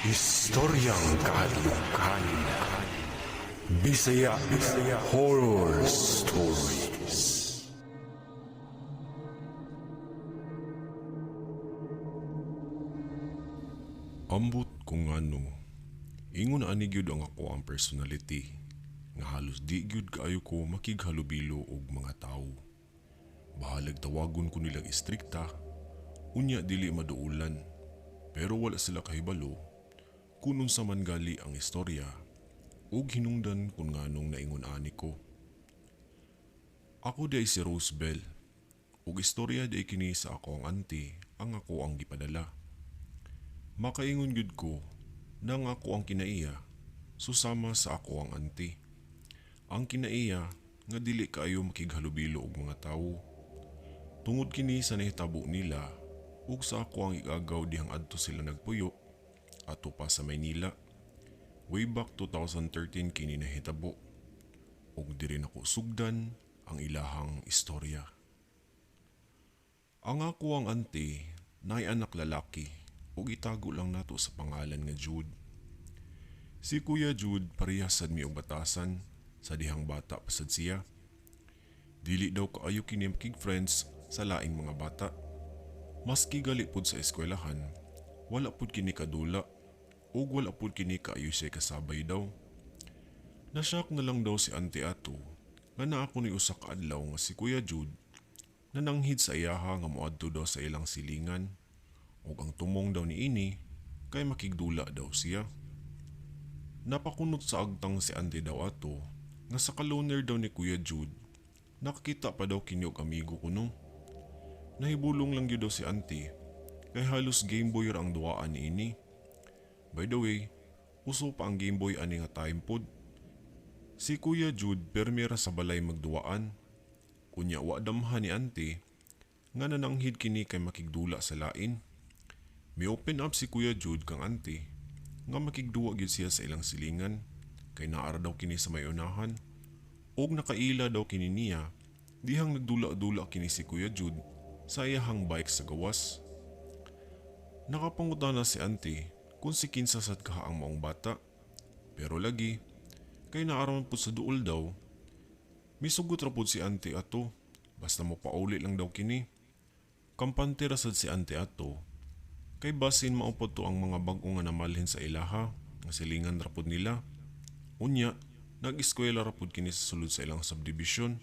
Istoryang kahadlukan. Bisaya Horror Stories. Ambot kung ano, ingon ani gyud ang ako ang personality nga halos di gyud kaayo ko makighalubilo og mga tawo. Bahalag tawagon ko nilang istrikta, unya dili maduulan, pero wala sila kahibalo kung unsa man gali ang istorya ug hinungdan kung nganong naingon ani ko. Ako di ay si Rosebell, ug istorya di ay kini sa ako ang auntie ang ako ang gipadala. Makaingon gyud ko nang ako ang kinaiya susama sa ako ang auntie. Ang kinaiya nga dili kaayo makighalubilo og mga tawo. Tungod kini sa nahitabo nila ug sa ako ang igagaw dihang adto sila nagpuyo ato pa sa Maynila. Way back 2013 kini nahitabo ug diri nako sugdan ang ilahang istorya. Ang ako ang auntie naay anak lalaki ug itago lang nato sa pangalan nga Jude. Si Kuya Jude parehas sad mi og batasan sa dihang bata pa sad siya. Dili daw kaayo kini makig friends sa laing mga bata. Maski gali pud sa eskwelahan, wala pud kini kadula ug wala pud kini kaayo siya kasabay daw. Nashock na lang daw si auntie ato nga naa ko ni usa ka adlaw nga si Kuya Jude nananghid sa iyaha nga moadto daw sa ilang silingan ug ang tumong daw niini kay makigdula daw siya. Napakunot sa agtang si auntie daw ato nga sa kaloner daw ni Kuya Jude nakakita pa daw kini og amigo kuno. Nahibulong lang gyud daw si auntie kay halos Game Boy ra ang duwaan niini. By the way, uso pa ang Game Boy ani nga time pod. Si Kuya Jude permi ra sa balay magduwaan. Unya wa damhan ni auntie nga nananghid kini kay makigdula sa lain. Mi open up si Kuya Jude kang auntie nga makigduwa gyud siya sa ilang silingan kay naa ra daw kini sa may unahan. Og nakaila daw kini niya dihang nagdula-dula kini si Kuya Jude sa iyahang bike sa gawas. Nakapangutana si auntie kung si kinsa sad kaha ang maong bata. Pero lagi, kay naaraman po sa duol daw, misugot ra pod si auntie ato, basta mo pauli lang daw kini. Kampante ra sad si auntie ato, kay basin mao pod to ang mga bag-o nga namalhin sa ilaha, nga silingan ra pod nila. Unya, nag-eskwela ra pod kini sa sulod sa ilang subdivision.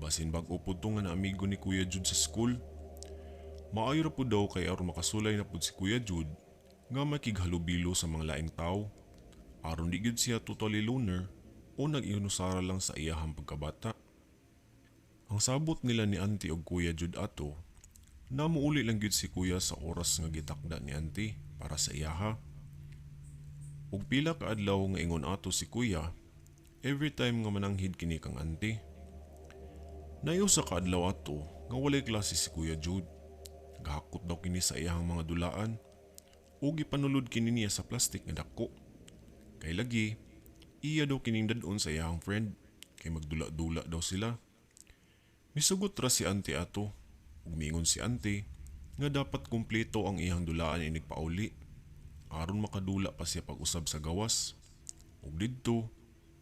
Basin bag-o pod to nga naamigo ni Kuya Jude sa school. Maayo ra pod daw kay aron makasulay na pod si Kuya Jude nga makighalubilo sa mga laing tawo. Aron di gyud siya totally loner o nag-inusara lang sa iyahang pagkabata. Ang sabot nila ni auntie og Kuya Jude ato, namuuli lang gyud si Kuya sa oras nga gitakda ni auntie para sa iyaha. Ug pila ka adlaw nga ingon ato si Kuya, every time nga mananghid kini kang auntie. Nayo sa kaadlaw ato nga walay klase si Kuya Jude. Gahakot daw kini sa iyahang mga dulaan ug gipanulod kini niya sa plastic nga dako. Kay lagi, iya daw kining dadon sa iyahang friend kay magdula-dula daw sila. Misugot ra si auntie ato ug miingon si auntie nga dapat kumpleto ang iyang dulaan inig pauli aron makadula pa siya pag-usab sa gawas. Ug didto,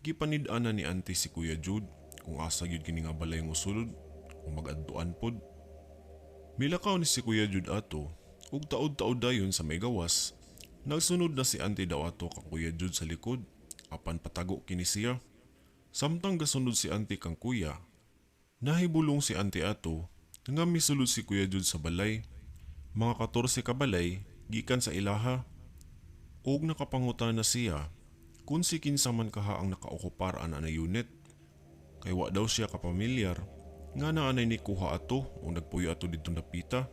gipanid-an na ni auntie si Kuya Jude kung asa gyud kini nga balay mosulod o mag-adtuan pod. Milakaw ni si Kuya Jude ato ug taod-taod dayon sa may gawas. Nagsunod na si auntie daw ato kang Kuya Jude sa likod apan patago kini siya. Samtang gasunod si auntie kang kuya, nahibulong si auntie ato nga misulod si Kuya Jude sa balay. Mga 14 ka balay gikan sa ilaha. Ug nakapangutan na siya kung si kinsa man kaha ang nakaokupar ana na unit. Kay wa daw siya kapamilyar nga naanay ni kuha ato o nagpuyo ato didto napita.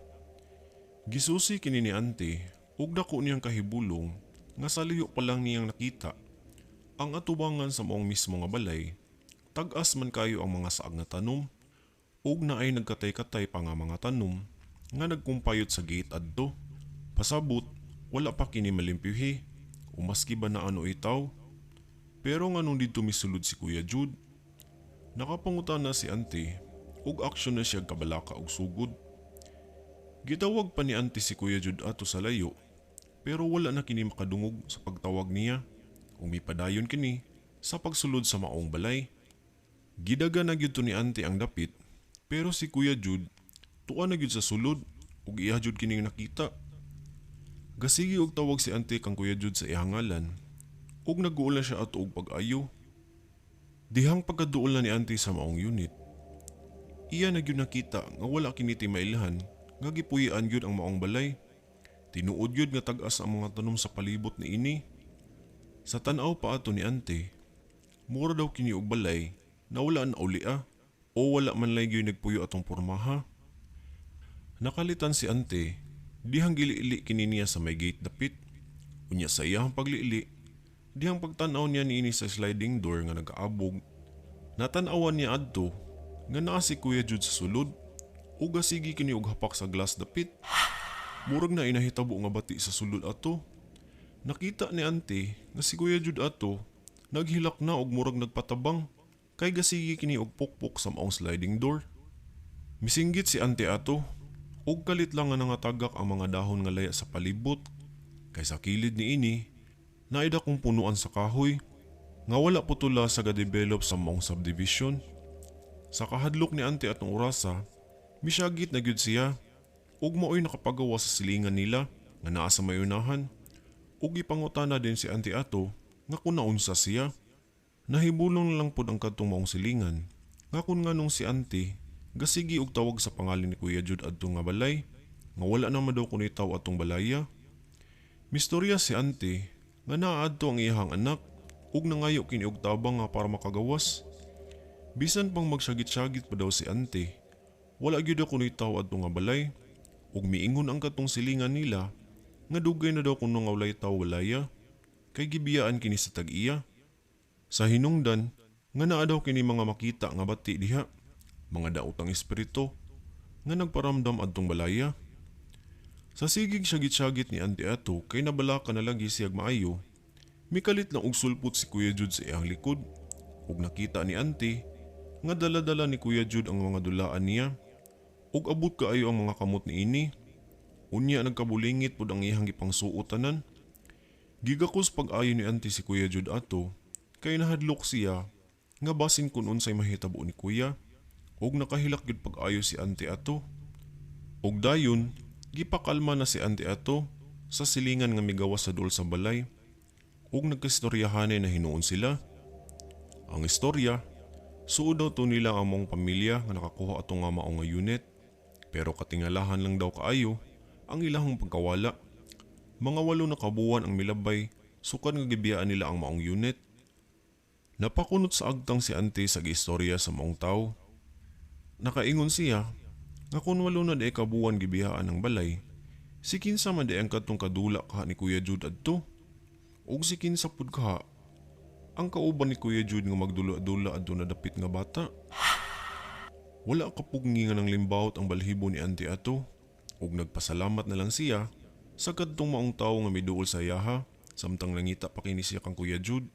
Gisusi kini ni auntie ug dako niyang kahibulong nga sa liyo pa lang niyang nakita ang atubangan sa maong mismo nga balay. Tag-as man kayo ang mga saag nga tanom ug naay nagkatay-katay pa nga mga tanom nga nagkumpayot sa gate adto. Pasabot wala pa kini malimpyuhi o maski ba na ano itaw. Pero nganong didto misulod si Kuya Jude? Nakapangutan na si auntie ug aksyon na siya kabalaka og sugod. Gitawag pa ni auntie si Kuya Jude ato sa layo pero wala na kini makadungog sa pagtawag niya ug mipadayon kini sa pagsulod sa maong balay. Gidaga na gyud to ni Auntie ang dapit pero si Kuya Jude tuwa na gyud sa sulod ug iya jud kining nakita. Gasigi og tawag si Auntie kang Kuya Jude sa iyang ngalan ug nagguol na siya ato og pag-ayo. Dihang pagkaduol na ni Auntie sa maong unit, iya na gyud nakita nga wala kini timailhan nga gipuy-an gyud ang maong balay. Tinuod gyud nga tag-as ang mga tanom sa palibot niini. Sa tan-aw pa ato ni Auntie, mura daw kini og balay na wala na ulia o wala man lay gyud nagpuyo atong pormaha. Nakalitan si Auntie dihang giliili kini niya sa may gate dapit. Unya sa iyang pagliili, dihang pagtan-aw niya niini sa sliding door nga nagaabog, natan-awan niya adto nga naa si Kuya Jude sa sulod ug gasigi kini og hapak sa glass dapit. Murag na inahitabo nga bati sa sulod ato. Nakita ni Auntie nga si Kuya Jude ato naghilak na og murag nagpatabang kay gasigi kini og pukpok sa maong sliding door. Misinggit si Auntie ato ug kalit lang nga nangatagak ang mga dahon nga laya sa palibot kay sa kilid niini naay dakong punuan sa kahoy nga wala putula sa ga-develop sa maong subdivision. Sa kahadlok ni Auntie atong orasa, misyagit na gyud siya ug maoy nakapagawa sa silingan nila nga naa sa may unahan. Ug gipangutana din si Auntie ato nga kung naunsa siya. Nahibulong na lang pod ang kadtong maong silingan nga kun nganong si Auntie gasigi og tawag sa pangalan ni Kuya Jude adto nga balay nga wala naman daw kunoy tawo atong balaya. Mistorya si Auntie nga naa adto ang iyahang anak ug nangayo kini og tabang nga para makagawas. Bisan pang magsyagit-syagit pa daw si Auntie, wala gyud kunoy tawo adto nga balay ug miingon ang katong silingan nila nga dugay na daw kuno nga walay tawo balaya kay gibiyaan kini sa tag-iya. Sa hinungdan nga naa daw kini mga makita nga bati diha, mga daotang espiritu nga nagparamdam adtong balaya. Sa sigig syagit-syagit ni Auntie ato kay nabalaka na lagi siyag maayo, mikalit lang og sulpot si Kuya Jude sa iyang likod ug nakita ni Auntie nga dala-dala ni Kuya Jude ang mga dulaan niya ug abot kaayo ang mga kamot niini. Unya nagkabulingit pud ang iyang gipangsuot tanan. Gigakos pag-ayo ni Auntie si Kuya Jude ato kay nahadlok siya nga basin kun unsay mahitabo ni Kuya ug nakahilak gyud pag-ayo si Auntie ato. Ug dayon gipakalma na si Auntie ato sa silingan nga migawas sa duol sa balay ug nagkastoryahanay na hinuon sila. Ang istorya, suod daw to nila ang maong pamilya nga nakakuha ato nga mao nga unit, pero katingalahan lang daw kaayo ang ilahang pagkawala. Mga 8 na kabuwan ang milabay sukad nga gibiyaan nila ang maong unit. Napakunot sa agtang si Auntie sa giistorya sa maong tawo. Nakaingon siya nga kung 8 na di kabuwan gibiyaan ang balay, si kinsa man di ang kadtong kadula kaha ni Kuya Jude adto? Ug si kinsa pud kaha ang kauban ni Kuya Jude nga magdula-dula adto na dapit nga bata? Wala kapugni nga nang limbawot ang balhibo ni Auntie ato ug nagpasalamat na lang siya sa kadtong maong tawo nga miduol sa iyaha samtang nangita pa kini siya kang Kuya Jude.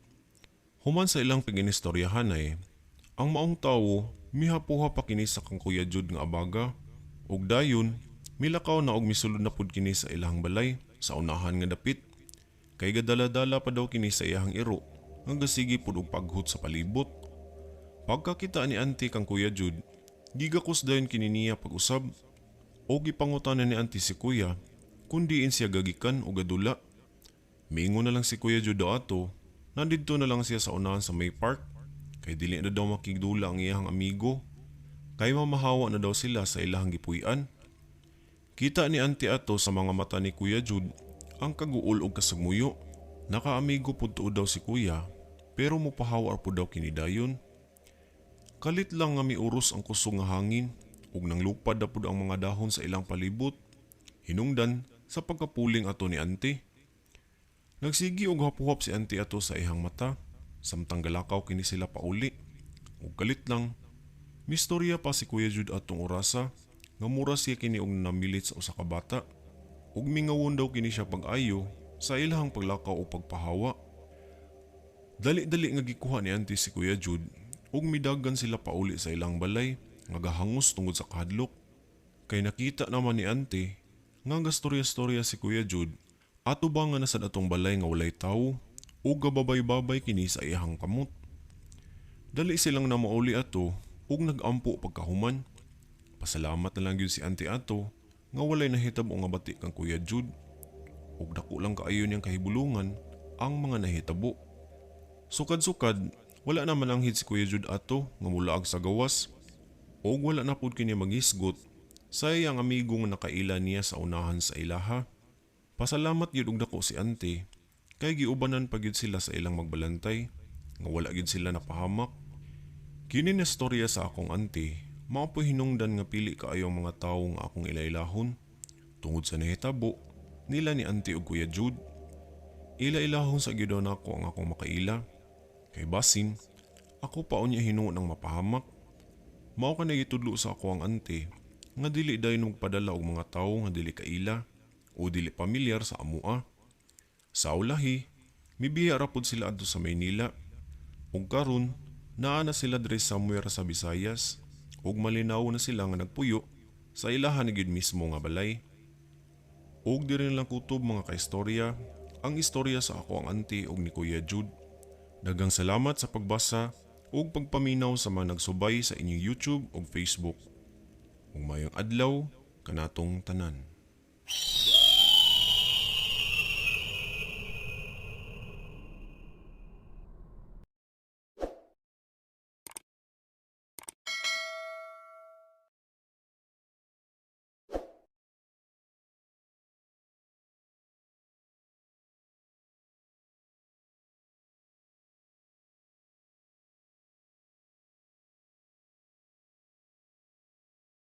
Human sa ilang piginistoryahanay, ang maong tawo mihapuha pa kini sa kang Kuya Jude nga abaga ug dayon milakaw na og misulod na pud kini sa ilahang balay sa unahan nga dapit kay gadala-dala pa daw kini sa iyahang iro nga gasigi pud og paghut sa palibot. Pagkakita ni Auntie kang Kuya Jude, gigakos dayon kini niya pag-usab o gipangutana ni Auntie si Kuya kung diin siya gagikan o gadula. Miingon na lang si Kuya Jude ato na didto na lang siya sa unahan sa may park kay dili na daw makigdula ang iyahang amigo kay mamahawa na daw sila sa ilahang gipuy-an. Kita ni Auntie ato sa mga mata ni Kuya Jude ang kaguol og kasagmuyo. Nakaamigo pud tuod daw si Kuya pero mopahawa pud daw kini dayon. Kalit lang nga miuros ang kusog nga hangin ug nanglupad na pud ang mga dahon sa ilang palibot. Hinungdan sa pagkapuling ato ni Auntie. Nagsigi og hapuhap si Auntie ato sa ihang mata samtang galakaw kini sila pauli. Ug kalit lang mistorya pa si Kuya Jude atong orasa nga mura siya kini og namilit sa usa ka bata. Ug mingawon daw kini siya pag-ayo sa ilahang paglakaw o pagpahawa. Dali-dali nga gikuha ni Auntie si Kuya Jude ug midagan sila pauli sa ilang balay nga gahangos tungod sa kahadlok. Kay nakita naman ni Auntie nga gastorya-storya si Kuya Jude Ato ba nga nasad atong balay nga walay tawo ug gababay-babay kini sa iyahang kamot. Dali silang namauli ato ug nag-ampo pagkahuman. Pasalamat na lang gyud si auntie ato nga walay nahitabo nga bati kang Kuya Jude. Ug dako lang kaayo niyang kahibulungan ang mga nahitabo. Sukad-sukad, wala na mananghid si Kuya Jude ato nga mulaag sa gawas. Ug wala na pud kini maghisgot sa iyang amigo nga nakaila niya sa unahan sa ilaha. Pasalamat gyud og dako si auntie kay giubanan pa gyud sila sa ilang magbalantay nga wala gyud sila napahamak. Kini na storya sa akong auntie, mao po hinungdan nga pili kaayo ang mga tawo nga akong ilailahon. Tungod sa nahitabo nila ni auntie ug Kuya Jude. Ila-ilahon sa gyud nako ang akong makaila. Kay basin, ako pa unya hinuon ang mapahamak. Mao ka gitudlo sa ako ang auntie nga dili dayon magpadala og mga tawo nga dili kaila o dili pamilyar sa amua. Sa ulahi, mibiya ra pud sila adto sa Maynila. Ug karon, naa na sila diri somewhere sa Visayas ug malinaw na sila nga nagpuyo sa ilahan gyud mismo nga balay. Ug diri na lang kutob, mga kaistorya, ang istorya sa ako ang auntie ug ni Kuya Jude. Daghang salamat sa pagbasa ug pagpaminaw sa mga nagsubay sa inyong YouTube ug Facebook. Ug maayong adlaw kanatong tanan.